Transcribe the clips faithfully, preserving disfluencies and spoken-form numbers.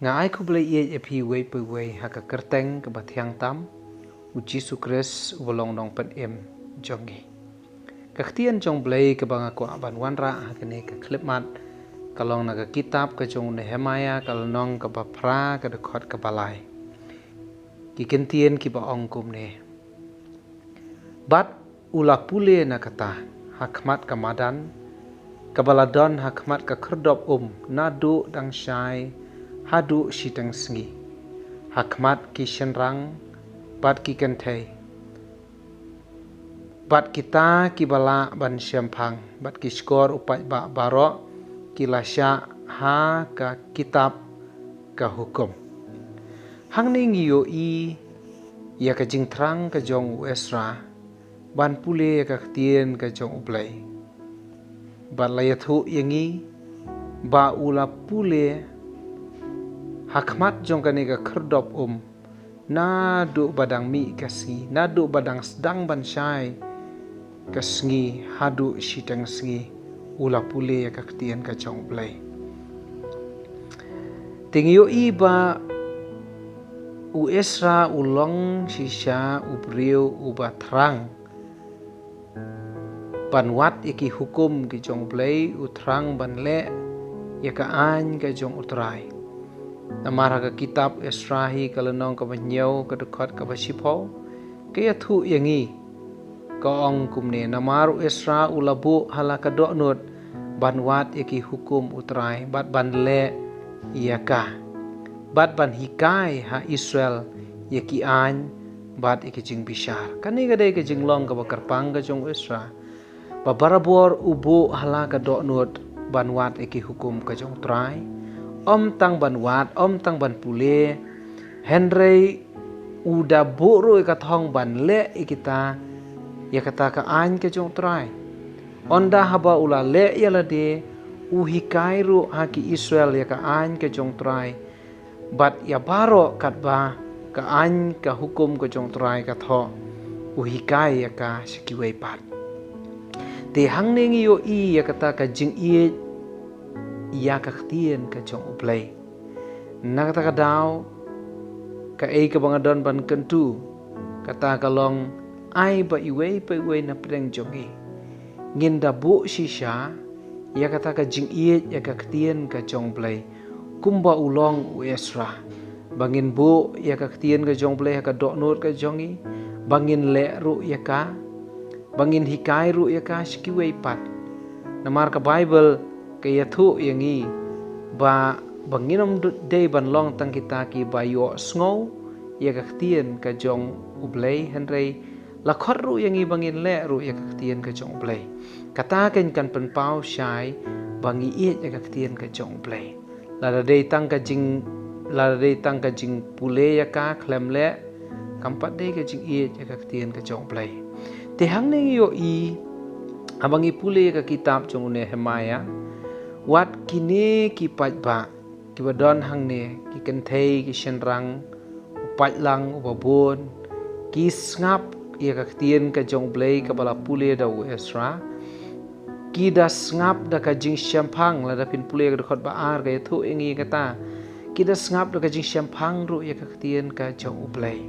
Nga ai khublei ïa phi uwei pa uwei ha ka kyrteng kaba thiang tam u Jisu Khrist uba long nongpynim jong ngi. Ka ktien jong Blei kaba nga kwah ban wanrah ha kane ka khyllipmat ka long na ka kitab ka jong u Nehemaïa ka lynnong kaba phra ka dkhot kaba lai. Ki kyntien kiba ong kumne. Bad u la pule na kata ha khmat ka madan kaba la don ha khmat ka khyrdop um naduh dang shai haduh shiteng sngi, ha khmat ki shynrang bad ki kynthei bad kita kiba lah ban shemphang bad ki shkor u paidbah baroh ki la shah ha ka kitab ka hukum. Hangne ngi ïohi ïa ka jingthrang ka jong u Esra ban pule ïa ka ktien ka jong u Blei. Bad la ïathuh ïa ngi ba u la pule ha khmat jong kane ka khyrdop um naduh ba dang mih ka sngi, naduh ba dang sdang ban shai ka sngi haduh shiteng sngi u la pule ïa ka ktien ka jong u Blei. Te ngi ïohi ba u Esra u long shisha u briew uba thrang ban wad ïa ki hukum ki jong u Blei, u thrang ban leh ïa ka aiñ ka jong u Trai. Namar ha ka kitab Esra hi ka lynnong kaba hynñiew ka dkhot kaba shiphew ka ïathuh ïa ngi, ka ong kumne, namar u Esra u la buh ha la ka dohnud ban wad ïa ki hukum u Trai bad ban leh ïa ka bad ban hikai ha Israel ïa ki aiñ bad ïa ki jingbishar. Kane ka dei ka jinglong kaba kyrpang ka jong u Esra ba barabor u buh ha la ka dohnud ban wad ïa ki hukum ka jong u Trai. Ym tang ban wad, ym tang ban pule, hynrei u da buh ruh ïa ka thong ban leh ïa kita, ïa kata ka aiñ ka jong u Trai. Ynda haba u la leh ïa lade, u hikai ruh ha ki Israel ïa ka aiñ ka jong u Trai. Bad ïa baroh katba ka aiñ ka hukum ka jong u Trai ka thoh, u hikai ïa ka sha kiwei pat. Te hangne ngi ïohi ïa kata ka jingïeit ïa ka ktien ka jong u Blei. Na kata ka daw, kaei kaba nga don ban kyntu, kata ka long ai ba iwei pa iwei na pdeng jong ngi ngin da buh shisha ïa kata ka jingïeit ïa ka ktien ka jong u Blei, kumba u long u Esra. Ba ngin buh ïa ka ktien ka jong u Blei ha ka dohnud ka jong ngi, ba ngin leh ruh ïa ka, ba ngin hikai ruh ïa ka sha kiwei pat. Namar ka Baibl ka ïathuh ïa ngi ba, ba ngin ym dei ban long tang kita kiba ïohsngew ïa ka ktien ka jong u Blei, hynrei la khot ruh ïa ngi ba ngin leh ruh ïa ka ktien ka jong u Blei. Kata kan, kan pynpaw shai ba ngi ïeit ïa ka ktien ka jong u Blei. Lada dei tang ka jing, lada dei tang ka jingpule ïa ka khlem leh, kam pat dei ka jingïeit ïa ka ktien ka jong u Blei. Te hangne ngi ïohi, haba ngi pule ïa ka kitab jong u Nehemaïa, wat kine ki paidbah kiba don hangne, ki kynthei, ki shynrang, u paidlang, uba bun, ki sngap ïa ka ktien ka jong u Blei kaba la pule da u Esra. Ki da sngap da ka jingshemphang, lada phin pule ka dkhot ba ar ka ïathuh ïa ngi kata. Ki da sngap da ka jingshemphang ruh ïa ka ktien ka jong u Blei.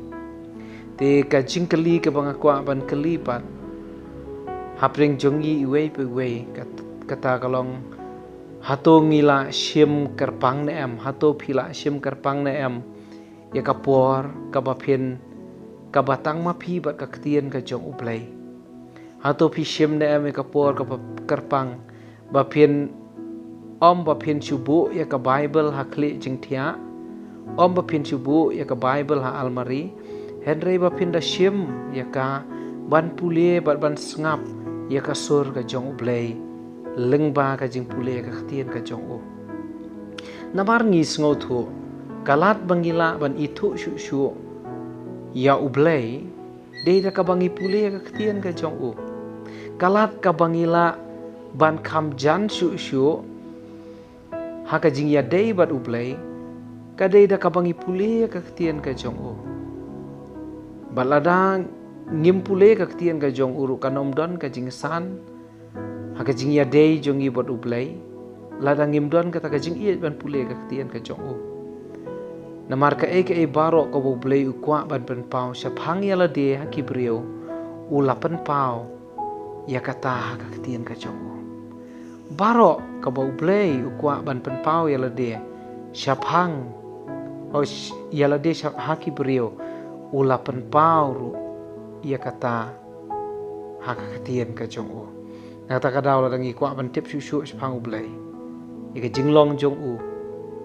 Te ka jingkylli kaba nga kwah ban kylli pat hapdeng jong ngi iwei pa iwei, kat-, kata ka long, hato ngi la shim kyrpang ne em, hato phi la shim kyrpang ne em ïa ka por kaba phin, kaba tang ma phi bad ka ktien ka jong u Blei? Hato phi shim ne em ïa ka por kaba kyrpang, ba phin, ym ba phin shu buh ïa ka Baibl ha khlieh jingthiah, ym ba phin shu buh ïa ka Baibl ha almari, hynrei ba phin da shim ïa ka, ban pule bad ban sngap ïa ka sur ka jong u Blei lyngba ka jingpule ïa ka ktien ka jong u. Namar ngi sngewthuh, ka lad ba ngi lah ban ithuh shuh shuh ïa u Blei, dei da kaba ngi pule ïa ka ktien ka jong u. Ka lad kaba ngi lah ban kham jan shuh shuh ha ka jingïadei bad u Blei, ka dei da kaba ngi pule ïa ka ktien ka jong u. Bad lada ngim pule ïa ka ktien ka jong u ruh, kan ym don ka jingsan ha ka jingïadei jong ngi bad u Blei, lada ngim don kata ka jingïeit ban pule ïa ka ktien ka jong u. Namar kaei kaei baroh kaba U Blei u kwah ban pynpaw shaphang ïa lade ha ki briew, u la pynpaw ïa kata ha ka ktien ka jong u. Baroh kaba U Blei u kwah ban pynpaw ïa lade shaphang, o sh- ïa lade shap- ha ki briew, u la pynpaw ruh ïa kata ha ka ktien ka jong u. Na kata ka daw, lada ngi kwah ban tip shuh shuh shaphang U Blei, ïa ka jinglong jong u,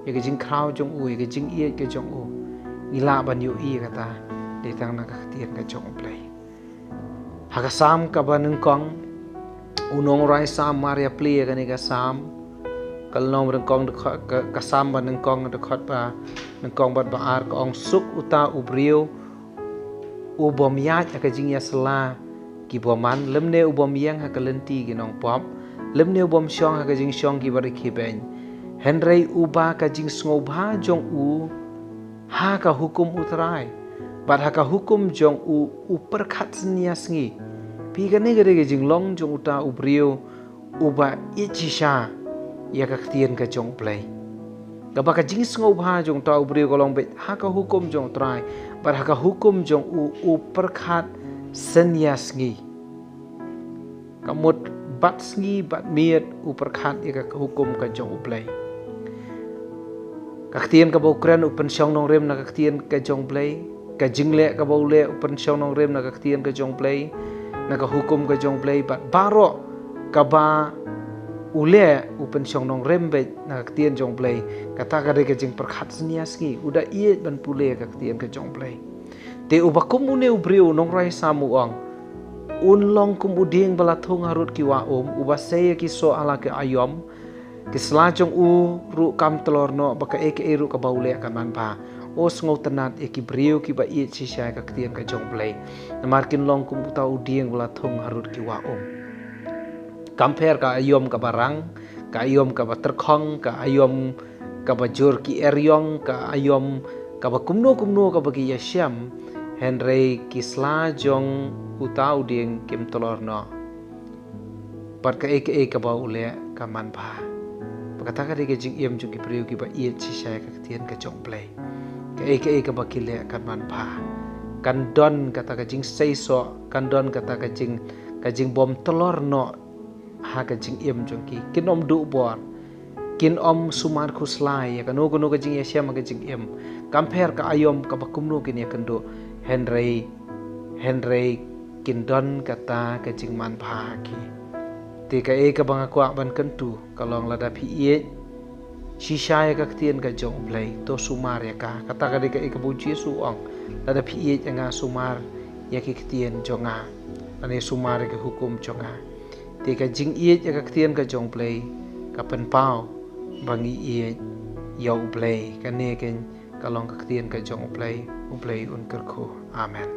ïa ka jingkhraw jong u, ïa ka jingïeit ka jong u, ngi lah ban ïohi ïa kata dei tang na ka ktien ka jong U Blei. Ha ka Salm kaba nyngkong, u nongrwai Salm mar ïa plie ïa kane ka Salm, ka lynnong ba nyngkong, dkhot, ka, ka Salm ba nyngkong, dkhot ba nyngkong bad ba ar, ka ong: Suk uta u briew u bym ïaid ha ka jingïasylla ki bymman, lymne u bym ïeng ha ka lynti ki nongpop, lymne u bym shong ha ka jingshong ki bariewkhiebeiñ. Hynrei uba ka jingsngewbha jong u ha ka hukum U Trai, bad ha ka hukum jong u u pyrkhat synñia sngi. Phi, kane ka dei ka jinglong jong uta u briew uba ïeit shisha ïa ka ktien ka jong U Blei. Kaba ka jingsngewbha jong uta u briew ka long beit ha ka hukum jong U Trai, bad ha ka hukum jong u u pyrkhat synñia sngi. Ka mut bad sngi bad miet u pyrkhat ïa ka hukum ka jong U Blei. Ka ktien kaba u kren u pynshong nongrim na ka ktien ka jong U Blei. Ka jingleh kaba u leh u pynshong nongrim na ka ktien ka jong U Blei, na ka hukum ka jong U Blei. Bad baroh kaba u leh u pynshong nongrim beit na ka ktien jong U Blei. Kata ka dei ka jingpyrkhat synñia sngi, u da ïeit ban pule ka ktien ka jong U Blei. Te uba kum une u briew, u nongrwai Salm u ong, un long kum u dieng ba la thung harud ki wah um, uba sei ïa ki soh ha la ki aïom, ki sla jong u ruh kam tlor noh, bad kaei kaei ruh kaba u leh kan manbha. O, sngewtynnad ïa ki briew kiba ïeit shisha ïa ka ktien ka jong U Blei, namar kin long kum uta u dieng ba la thung harud ki wah um. Kam pher ka aïom kaba rang, ka aïom kaba tyrkhong, ka aïom kaba jur ki eriong, ka aïom kaba kumno kumno kaba ki ïashem, hynrei ki sla jong uta u dieng kim tlor noh. Bad kaei kaei kaba u leh kan manbha. Bad kata ka dei ka jingim jong ki briew kiba ïeit shisha ïa ka ktien ka jong U Blei. Kaei kaei kaba ki leh kan manbha. Kan don kata ka jingseisoh, kan don kata ka jing, ka jingbym tlor noh ha ka jingim jong ki. Kin ym duh bor, kin ym sumar khuslai ïa kano kano ka jingïashem ha ka jingim. Kam pher ka aïom kaba kumno kin ïakynduh, hynrei, hynrei kin don kata ka jingmanbha ha ki. Te kaei kaba nga kwah ban kyntu ka long, lada phi ïeit shisha ïa ka ktien ka jong U Blei, to sumar ïa ka. Kata ka dei kaei kaba U Jisu u ong, lada phi ïeit ïa nga, sumar ïa ki ktien jong nga, lane sumar ïa ki hukum jong nga. Te ka jingïeit ïa ka ktien ka jong U Blei ka pynpaw ba ngi ïeit ïa U Blei. Kane keiñ ka long ka ktien ka jong U Blei. U Blei un kyrkhu. Amen.